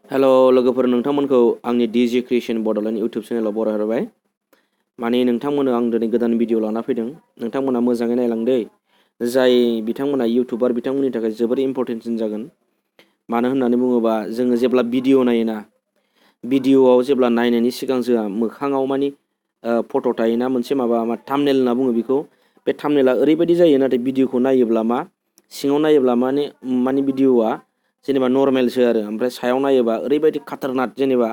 Hello लोगोफोर नोंथांमोनखौ आंनि digi creation Bodoland YouTube चेनेलाव बरायहरबाय। माने नोंथांमोननो आं दिनै गोदान भिडिअ लाना फैदों। नोंथांमोना मोजाङै नायलांदो। जाय बिथांमोना इउटुबार बिथांमोननि थाखाय जोबोर इम्परटेन्टसिन जागोन। मानो होननानै बुङोबा जोङो जेब्ला भिडिअ नायोना, भिडिअआव जेब्ला नायनायनि सिगां जोंहा मोखाङाव मानि फट' थायोना मोनसे माबा थाम्बनेल होनना बुङो बेखौ। बे थाम्बनेला ओरैबायदि जायो, नाथाय भिडिअखौ नायोब्ला सिङाव नायोब्ला माने भिडिअआ जेनेबा नर्मेलसो आरो, ओमफ्राय सायाव नायोबा ओरैबायदि खाटारनाक, जेनेबा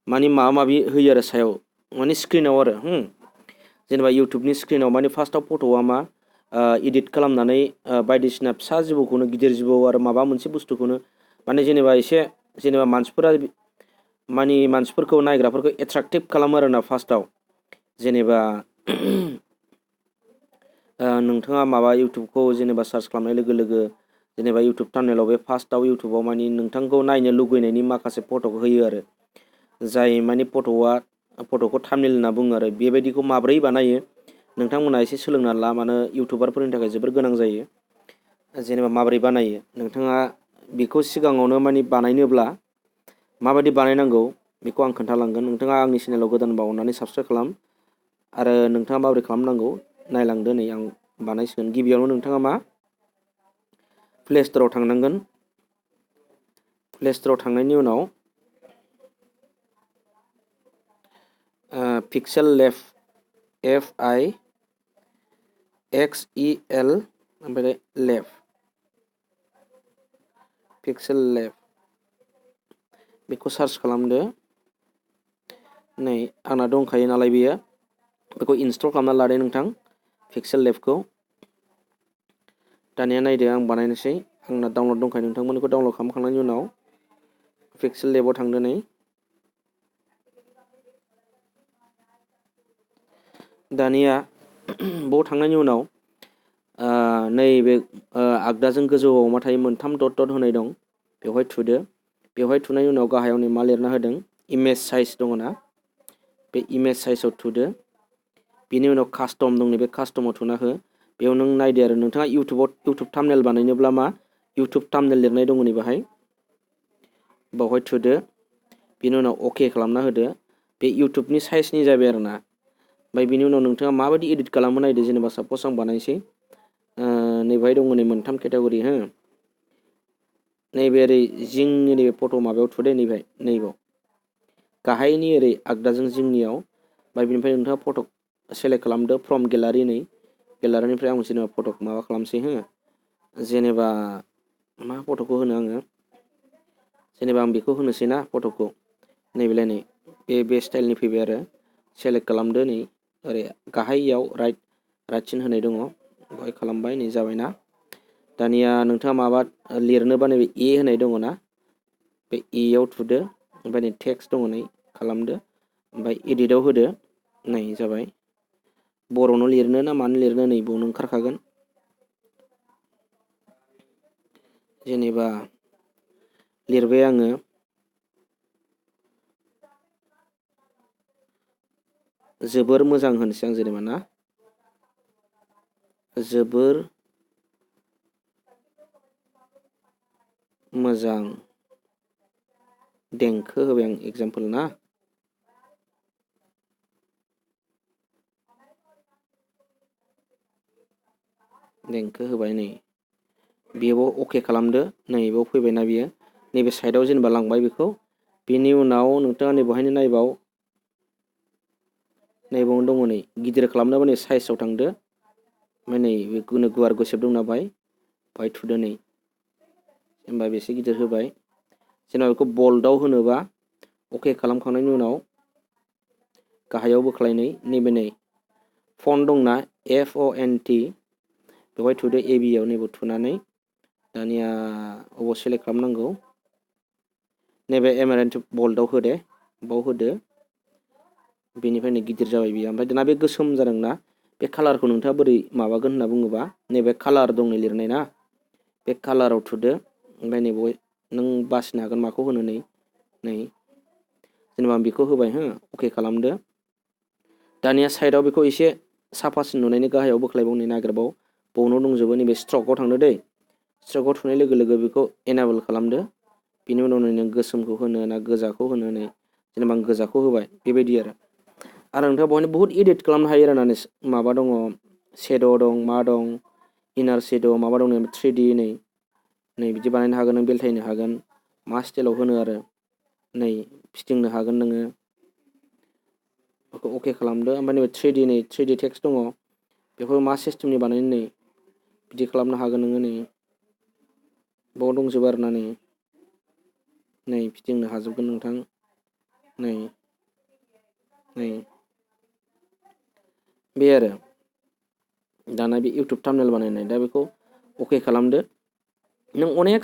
मानि माबा माबि होयो आरो सायाव, माने स्क्रिनाव आरो जेनेबा इउटुबनि स्क्रिनाव माने फार्स्टआव फट'आ इडिट खालामनानै बायदिसिना फिसा जिबौखौनो गिदिर जिबौ आरो माबा मोनसे बुस्थुखौनो माने जेनेबा एसे जेनेबा मानसिफोरखौ नायग्राफोरखौ एट्राक्टिभ खालामो आरोना फार्स्टआव। जेनेबा नोंथाङा माबा इउटुबखौ जेनेबा सार्च खालामनाय लोगो लोगो जेनेबा इउटुब थाम्बनेलाव बे फार्स्टआव इउटुबाव माने नोंथांखौ नायनो लुगैनायनि माखासे फट'खौ होयो आरो, जाय माने फट'खौ थाम्बनेल होनना बुङो आरो। बेबायदिखौ माब्रै बानायो नोंथांमोना एसे सोलोंना ला, मानो इउटुबारफोरनि थाखाय जोबोर गोनां जायो। जेनेबा माबोरै बानायो नोंथाङा बेखौ सिगाङावनो माने बानायनोब्ला माबायदि बानायनांगौ बेखौ आं खोन्थालांगोन। नोंथाङा आंनि चेनेलाव गोदानबा अननानै साबस्क्राइब खालाम, आरो नोंथाङा माबोरै खालामनांगौ नायलांदो। नै आं बानायसिगोन। गिबियावनो नोंथाङा प्ले स्ट'राव थांनांगोन। प्ले स्ट'राव थांनायनि उनाव पिक्सेललेब FIXEL ओमफ्राय लेब पिक्सेललेब बेखौ सार्च खालामदो। नै आंना दंखायो नालाय बेखौ इनस्टल खालामना लादो नोंथां, पिक्सेललेबखौ। दानिया नायदो आं बानायनोसै। आंना डाउनलड दंखायो, नोंथांमोननिखौ डाउनलड खालामखांनायनि उनाव पिक्सेललेबाव थांदो। नै दानिया बाव थांनायनि उनाव नैबे आगदाजों गोजौआव मा थायो, मोनथाम डट डट होनाय दं, बेवहाय थुदो। बेवहाय थुनायनि उनाव गाहायाव नै मा लिरना होदों, इमेज साइज दङ ना, बे इमेज साइजआव थुदो। बेनि उनाव कास्टम दं, नैबे कास्टमाव थुना हो। बेयाव नों नायदो आरो नोंथाङा इउटुब थाम्बनेल बानायनोब्ला इउटुब थाम्बनेल लिरनाय दङ नै बावहाय थुदो। बेनि उनाव अके खालामना होदो। बे इउटुबनि साइजनि जाबाय आरोना। ओमफ्राय बेनि उनाव नोंथाङा माबायदि एडिट खालामो नायदो। जेनेबा सापस आं बानायसै, नैबेहाय दङ नै मोनथाम केटेगरि नैबे ओरै जिंनि नैबे फट' माबायाव थुदो, नैबाव गाहायनि ओरै आगदाजों जिंनियाव। ओमफ्राय बेनिफ्राय नोंथाङा फट' सेलेक्ट खालामदो फ्रम गेलारि। नै गेलारिनिफ्राय आं जेनेबा फट' माबा खालामसै जेनेबा मा फट'खौ होनो आङो, जेनेबा आं बेखौ होनोसै ना फट'खौ। नैबेलाय नै बे स्टाइलनि फैबाय आरो। सेलेक्ट खालामदो। नै ओरै गाहायाव राइटसिन होनाय दङ, बेवहाय खालामबाय। नै जाबायना। दानिया नोंथाङा माबा लिरनोबा नैबे ए होनाय दङ ना, बे एआव थुदो। ओमफ्राय नै टेक्स्ट दङ, नै खालामदो। ओमफ्राय एडिटआव होदो। नै जाबाय। बर'नो लिरनो ना मानो लिरनो नै बावनो ओंखारखागोन। जेनेबा लिरबाय आङो, जोबोर मोजां होनोसै आं, जेनेबा ना, जोबोर मोजां देंखो होबाय आं, एगजामपोल ना। देंखो होबाय। नै बेयाव अके खालामदो। नैबाव फैबायना बियो, नैबे साइडआव जेनेबा लांबाय बेखौ। बेनि उनाव नोंथाङा नै बेवहायनो नायबाव, नैबावनो दङ नै गिदिर खालामनोबा नै साइजआव थांदो। ओमफ्राय नै बेखौनो गुवार गुसेब दंना बाहाय थुदो। नै जेनेबा बेसे गिदिर होबाय। जेनेबा बेखौ बल्डआव होनोबा अके खालामखांनायनि उनाव गाहायाव बोख्लायनै नैबे नै फन्ट दंना FONT, बेवहाय थुदो ABआव। नैबे थुनानै दानिया अबाव सेलेक्ट खालामनांगौ, नैबे एमारेन्ट बल्डआव होदो, बाव होदो। बेनिफ्राय नै गिदिर जाबाय बियो। ओमफ्राय दाना बे गोसोम जादोंना, बे कालारखौ नोंथाङा बोरै माबागोन होनना बुङोबा, नैबे कालार दं नै लिरनाय ना, बे कालाराव थुदो। ओमफ्राय नै बेवहाय नों बासिनो हागोन माखौ होनो। नै जेनेबा आं बेखौ होबाय, अके खालामदो। दानिया साइडआव बेखौ एसे साफासिन नुनायनि गाहायाव बोख्लायबाव, नै नागिरबाव, बावनो दंजोबो। नैबे स्ट्रकआव थांदो दै। स्ट्रकआव थुनाय लोगो लोगो बेखौ एनाबोल खालामदो। बिनि उनाव नों गोसोमखौ होनो ना गोजाखौ होनो नै जेनेबा आं गोजाखौ होबाय बेबायदि आरो नोंथाङा बेवहायनो बहुत एडिट खालामनो हायो आरो ना माबा दङ शेड' दं मा दं इनार शेड' माबा दं 3D नै बिदि बानायनो हागोन नों बेलथायनो हागोन मा स्टाइलाव होनो आरो नै फिदिंनो हागोन नोङो बेखौ अके खालामदो ओमफ्राय नैबे 3D टेक्स्ट दङ बेखौ मा सिस्टेमनि बानायनो नै बिदि खालामनो हागोन नोङो नै बाव दंजोबो आरोना नै फिदिंनो हाजोबगोन नोंथां नै बे आरो दाना बे इउटुब थाम्बनेल बानायनाय दा बेखौ अके खालामदो नों अनेक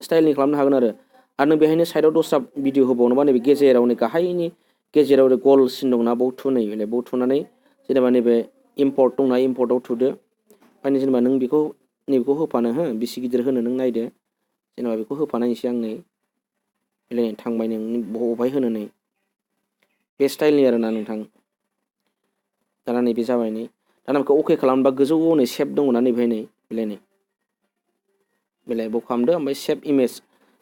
स्टाइलनि खालामनो हागोन आरो नों बेहायनो साइडआव दस्रा भिडिअ होबावनोबा नैबे गेजेराव नै गाहायनि गेजेराव गल सिन दंना बाव थु नै बाव थुनानै जेनेबा नैबे इम्पर्ट दंना इम्पर्टआव थुदो ओमफ्राय जेनेबा नों नैबेखौ होफानो हो बेसे गिदिर होनो नों नायदो जेनेबा बेखौ होफानायसै आं नै थांबाय नों बबावहाय होनो नै बे स्टाइलनि आरोना नोंथां दाना नैबे जाबाय नै दाना बेखौ अके खालामबा गोजौआव नै सेभ दङना नैबेहाय नै बेलाय बाव खालामदो ओमफ्राय सेभ इमेज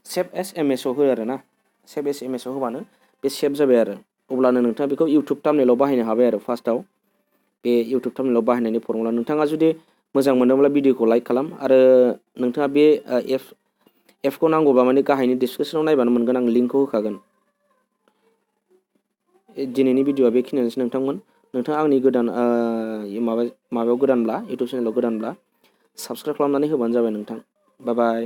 सेभ एस इमेजाव हो आरोना सेभ एस इमेजाव होबानो बे सेभ जाबाय आरो अब्लानो नोंथाङा बेखौ इउटुब थाम्बनेलाव बाहायनो हाबाय आरो फार्स्टआव बे इउटुब थाम्बनेलाव बाहायनायनि फर्मुला नोंथाङा जुदि मोजां मोनोब्ला भिडिअखौ लाइक खालाम आरो नोंथाङा बे एपखौ नांगौबा माने गाहायनि डिसक्रिपसनाव नायबानो मोनगोन आं लिंकखौ होखागोन दिनैनि भिडिअआ बेखिनियानोसै नोंथाङा आंनि गोदान माबायाव गोदानब्ला इउटुब चेनेलाव गोदानब्ला साबसक्राइब खालामनानै होबानो जाबाय नोंथां बाय बाय